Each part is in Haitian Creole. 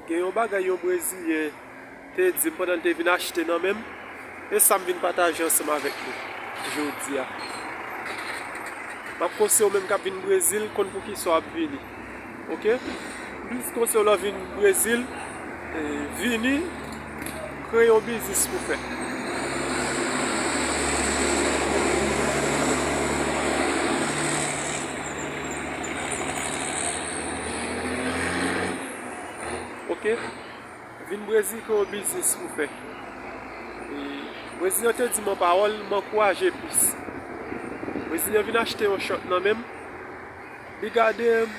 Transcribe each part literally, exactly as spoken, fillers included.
Gen yon bagay yon Brezilyen te di m pandan l te vin achte nan men m, e sa m vin pataje ansanm avèk nou jodi a. M ap konseye w menm k ap vin Brezil, konn poukisa w ap vini. Oke? M plis konseye w lè w vin Brezil, e, vini, kreye yon biznis pou fè. Oke? Vin Brezil kreye yon biznis pou fè. E, Brezilyen te di m yon pawòl, m ankouraje plis. Brezilyen vin achte yon short nan men m, li gade m,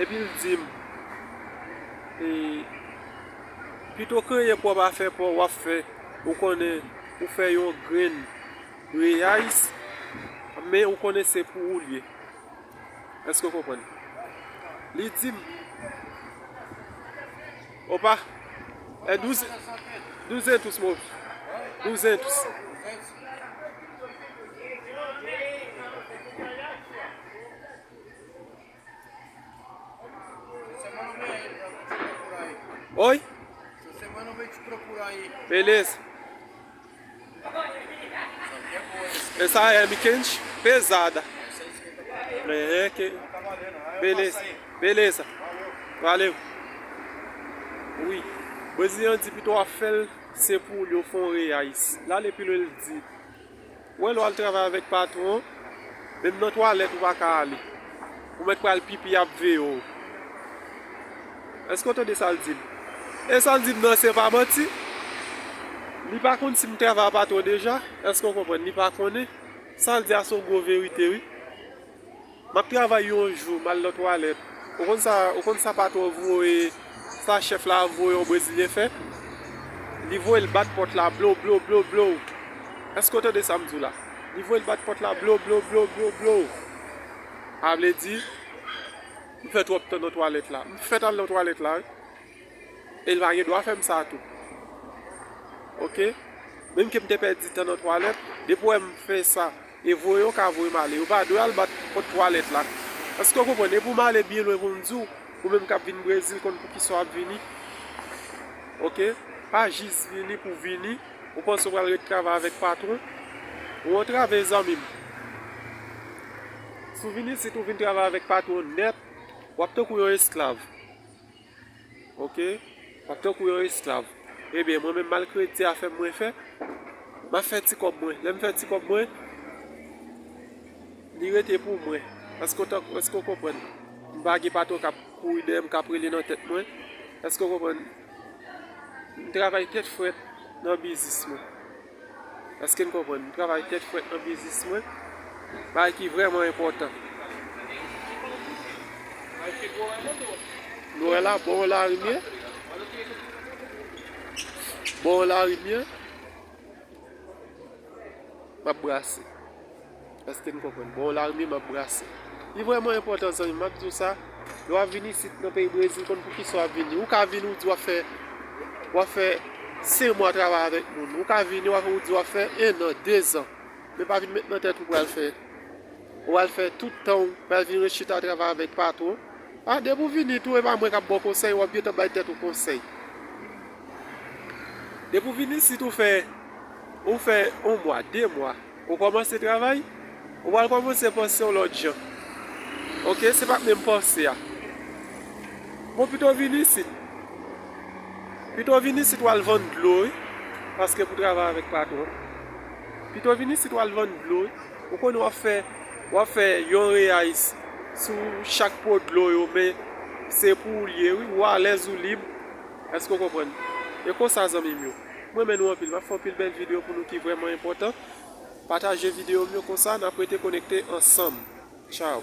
epi l di m, e, pito kreye pwòp afè pa w, w ap fè, ou konnen, ou fè yon grenn reais, men ou konnen se pou ou l ye. Èske w konprann? Li di m, opa, é duzentos, duzentos, moço. Duzentos. Oi? Beleza. Essa é M quente pesada. É, que... Beleza, beleza. Valeu. Wi. Brezilyen di pito w ap fè l, se pou li, w fè yon reais. L ale pi lwen, l di, wè, lè w al travay avèk patwon, menm nan twalèt ou pa ka ale. Ou mèt pral pipi, y ap veye w. Èske w tande sa l di m? E sa l di m nan, se pa manti. Li pa konn si m travay ak patwon deja. Èske w konprann? Li pa konnen. Sa l di a se yon gwo verite, wi. M ap travay yon jou, m al nan twalèt. Ou konn sa, ou konn sa patwon voye, sa chèf la voye yon Brezilyen fè? Li voye l bat pòt la, blow, blow, blow, blow. Èske w tande sa m di w la? Li voye l bat pòt la, blow, blow, blow, blow, blow. Sa vle di, m fè twòp tan nan twalèt la. M fèt al nan twalèt la, wi. E l pa gen dwa fè m sa tou. Oke? Menm ke m te pèdi tan nan twalèt, depi w wè m fè sa, e voye yo ka voye m ale. Yo pa dwe al bat pòt twalèt la. Èske w konprann? E pou m ale byen lwen pou m di w, ou menm k ap vin Brezil, konn poukisa w ap vini. Oke? Pa jis vini pou vini. Ou panse w pral ret travay avèk patwon? Ou antrave, zanmi m. Si w vin isit, ou vin travay avèk patwon nèt, w ap tankou yon esklav. Oke? W ap tankou yon esklav. Ebyen, mwen menm, malgre ti afè mwen fè, m ap fè ti kòb mwen. Lè m fè ti kòb mwen, li rete pou mwen. Èske w tank-, èske w konprann? M pa gen patwon k ap kouri dèyè m, k ap rele nan tèt mwen. Èske w konprann? M travay tèt frèt nan biznis mwen. Èske n konprann? M travay tèt frèt nan biznis mwen. Bagay ki vrèman enpòtan. Nou wè la, bò larimye. Bò larimye. M ap brase. Èske n konprann? Bò larimye, m ap brase. Li vrèman enpòtan, zanmi m, m ap di w sa. Lè w ap vin isit nan peyi Brezil, konn poukisa w ap vini. Ou ka vini, ou di w ap fè, w ap fè senk mwa travay avèk moun. Ou ka vini, w ap, ou di w ap fè en an, dezan. Men pa vin met nan tèt ou pral fè, ou pral fè tout tan w, pral vin ret chita travay avèk patwon. A, depi w vini tou, e pa mwen k ap ba w konsèy, w ap gentan bay tèt ou konsèy. Depi w vin isit, ou fè, ou fè yon mwa, de mwa, ou kòmanse travay, ou pral kòmanse panse yon lòt jan. Oke, se pa menm panse a. Bon, pito w vin isit. Pito w vin isit, w al vann dlo, wi. Paske pou travay avèk patwon. Pito w vin isit, w al vann dlo, wi. Ou konnen w ap fè, w ap fè yon reyais sou chak po dlo yo, men se pou ou l ye, wi. Ou alèz, ou lib. Èske w konprann? E konsa, zanmi m yo. M renmen nou anpil. M ap fè anpil bèl videyo pou nou ki vrèman enpòtan. Pataje videyo m yo konsa, n ap rete konekte ansanm. Tchaw.